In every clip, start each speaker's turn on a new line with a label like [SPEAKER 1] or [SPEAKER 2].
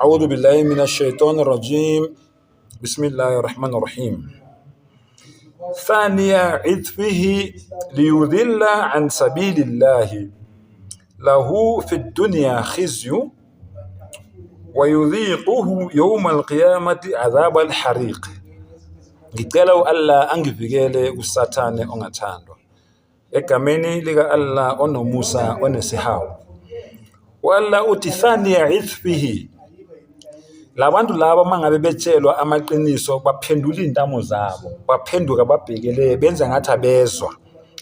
[SPEAKER 1] أعوذ بالله من الشيطان الرجيم بسم الله الرحمن الرحيم ثانية عطفه ليضل عن سبيل الله له في الدنيا خزي ويذيقه يوم القيامة عذاب الحريق. Ngicela u-Allah angivikele kuSathane ongathandwa. Egameni lika-Allah onomusa onesihawu. U-Allah uthi thaniya ithfihi, labantu laba uma ngabe betshelwa amaqiniso baphendula iy'ntamo zabo, baphenduka babhekele, benza ngathi abezwa,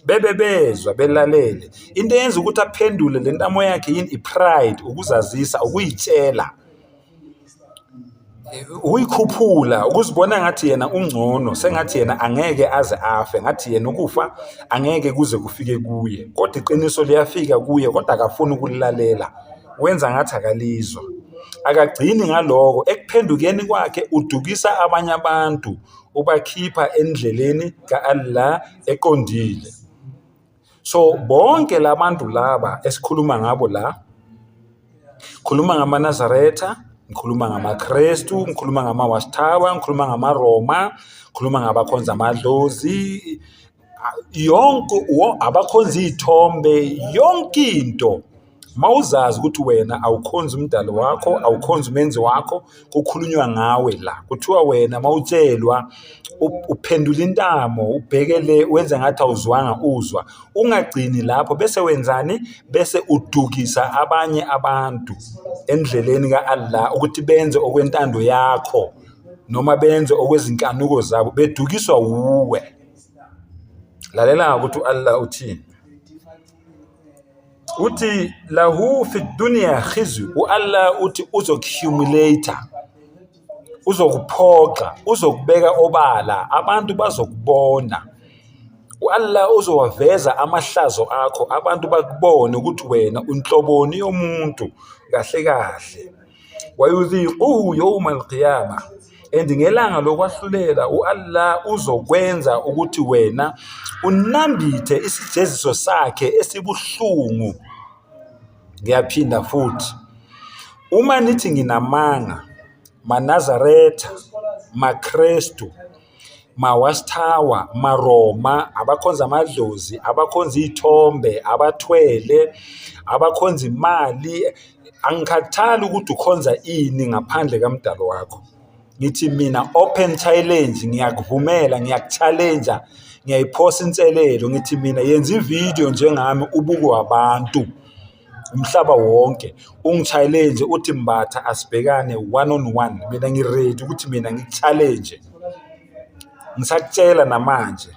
[SPEAKER 1] bebe bezwa belalele. Into eyenza ukuthi aphendule le ntamo yakhe yini? I-pride, ukuzazisa, ukuyitshela, ukuyikhuphula, ukuzibona ngathi yena ungcono, sengathi yena angeke aze afe, ngathi yena ukufa angeke kuze kufike kuye. Kodwa iqiniso liyafika kuye, kodwa akafuni ukulilalela, wenza ngathi akalizwa. Akagcini ngaloko, ekuphendukeni kwakhe udukisa abanye abantu, ubakhipha endleleni ka-Allah eqondile. So bonke labantu laba esikhuluma ngabo la, khuluma ngamaNazaretha, ngikhuluma ngamaKrestu, ngikhuluma ngama-Watchtower, ngikhuluma ngamaRoma, ngikhuluma ngabakhonza amadlozi, yonke abakhonza iy'thombe, yonke into. Mawuzazi ukuthi wena awukhonzi umdali wakho, awukhonzi umenzi wakho, kukhulunywa ngawe la. Kuthiwa wena mawutshelwa uphendula intamo, ubheke le, wenze ngathi awuzwanga uzwa. Ungagcini lapho bese wenzani? Bese udukisa abanye abantu endleleni ka-Allah ukuthi benze okwentando yakho noma benze okwezinkanuko zabo, bedukiswa wuwe. Lalela ukuthi u-Allah uthini. Uthi lahu fi dunya khizyu, u-Allah uthi uzokuhumiliate, uzokuphoxa, uzokubeka obala, abantu bazokubona. U-Allah uzowaveza amahlazo akho, abantu bakubone ukuthi wena unhloboni yomuntu kahle kahle. Wayudhiquhu yawma alqiyama, and ngelanga lokwahlulela u-Allah uzokwenza ukuthi wena unambithe isijeziso sakhe esibuhlungu. Ngiyaphinda futhi, uma nithi nginamanga, maNazaretha, maKrestu, ma-Watchtower, maRoma, abakhonza amadlozi, abakhonza iy'thombe, abathwele, abakhonza imali, angikhathali ukuthi ukhonza ini ngaphandle kamdalo wakho. Ngithi mina open challenge, ngiyakuvumela, ngiyaku-challenge-a, ngiyayiphosa inselelo, ngithi mina yenza ividiyo njengami ubukwe abantu umhlaba wonke, ungi-challenge uthi Mbatha asibhekane one on one. Mina ngi-ready ukuthi mina ngiku-challenge. Ngisakutshela namanje,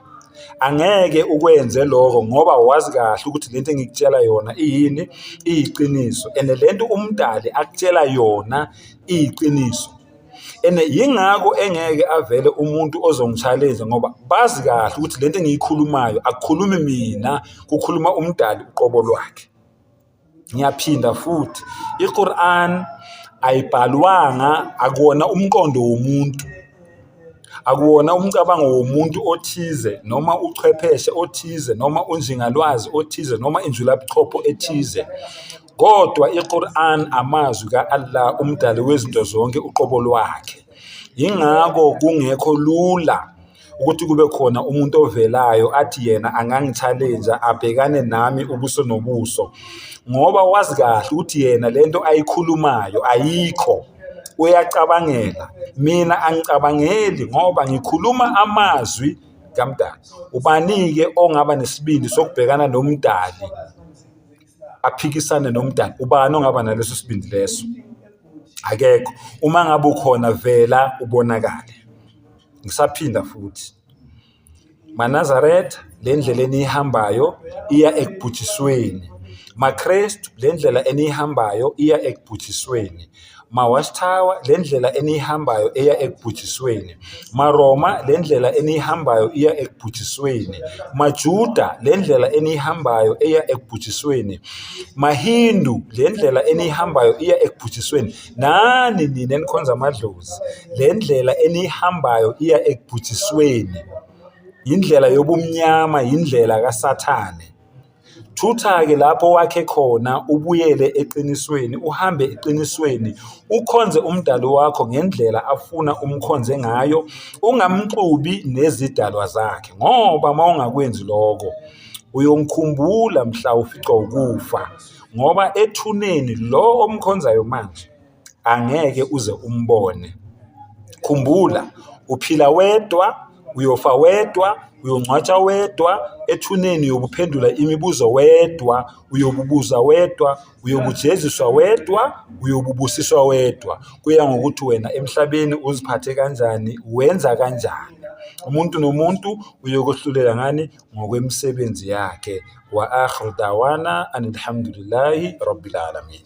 [SPEAKER 1] angeke ukwenze lokho ngoba wazi kahle ukuthi lento engikutshela yona iyini, iyiqiniso, and lento umdali akutshela yona iyiqiniso. And yingakho engeke avele umuntu ozongi-challenge, ngoba bazi kahle ukuthi lento engiyikhulumayo akukhulumi mina, kukhuluma umdali uqobo lwakhe. Ngiyaphinda futhi, iQur'an ayibhalwanga, akuwona umqondo womuntu, akuwona umcabango womuntu othize noma uchwepheshe othize noma unjingalwazi othize noma injulabuchopho ethize, kodwa iQur'an amazwi ka-Allah umdali wezinto zonke uqobo lwakhe. Yingakho kungekho lula ukuthi kube khona umuntu ovelayo athi yena angangi-challenge abhekane nami ubuso nobuso, ngoba wazi kahle ukuthi yena lento ayikhulumayo ayikho, uyacabangela. Mina angicabangeli ngoba ngikhuluma amazwi kamdali. Ubani-ke ongaba nesibindi sokubhekana nomdali, aphikisane nomdali? Ubani ongaba naleso sibindi leso? Akekho. Uma ngabe ukhona, vela ubonakale. Ngisaphinda futhi, maNazaretha, le ndlela eniyihambayo iya ekubhujisweni. MaKrestu, le ndlela eniyihambayo iya ekubhujisweni. Ma-Watchtower, le ndlela eniyihambayo iya ekubhujisweni. MaRoma, le ndlela eniyihambayo iya ekubhujisweni. MaJuda, le ndlela eniyihambayo iya ekubhujisweni. MaHindu, le ndlela eniyihambayo iya ekubhujisweni. Nani nina enikhonza amadlozi, le ndlela eniyihambayo iya ekubhujisweni. Indlela yobumnyama, indlela kaSathane. Thutha-ke lapho wakhe khona ubuyele eqinisweni, uhambe eqinisweni, ukhonze umdali wakho ngendlela afuna umkhonze ngayo, ungamxubi nezidalwa zakhe, ngoba uma ungakwenzi lokho uyongikhumbula mhla uficwa ukufa, ngoba ethuneni lo omkhonzayo manje angeke uze umbone. Khumbula, uphila wedwa, uyofa wedwa, uyongcwatshwa wedwa, ethuneni uyobuphendula imibuzo wedwa, uyobubuza wedwa, uyobujeziswa wedwa, uyobubusiswa wedwa. Kuya ngokuthi wena emhlabeni uziphathe kanjani, wenza kanjani. Umuntu nomuntu uyokuhlulela ngani? Ngokwemisebenzi yakhe. Wa akhiru dawana anilhamdulillahi rabbil alamin.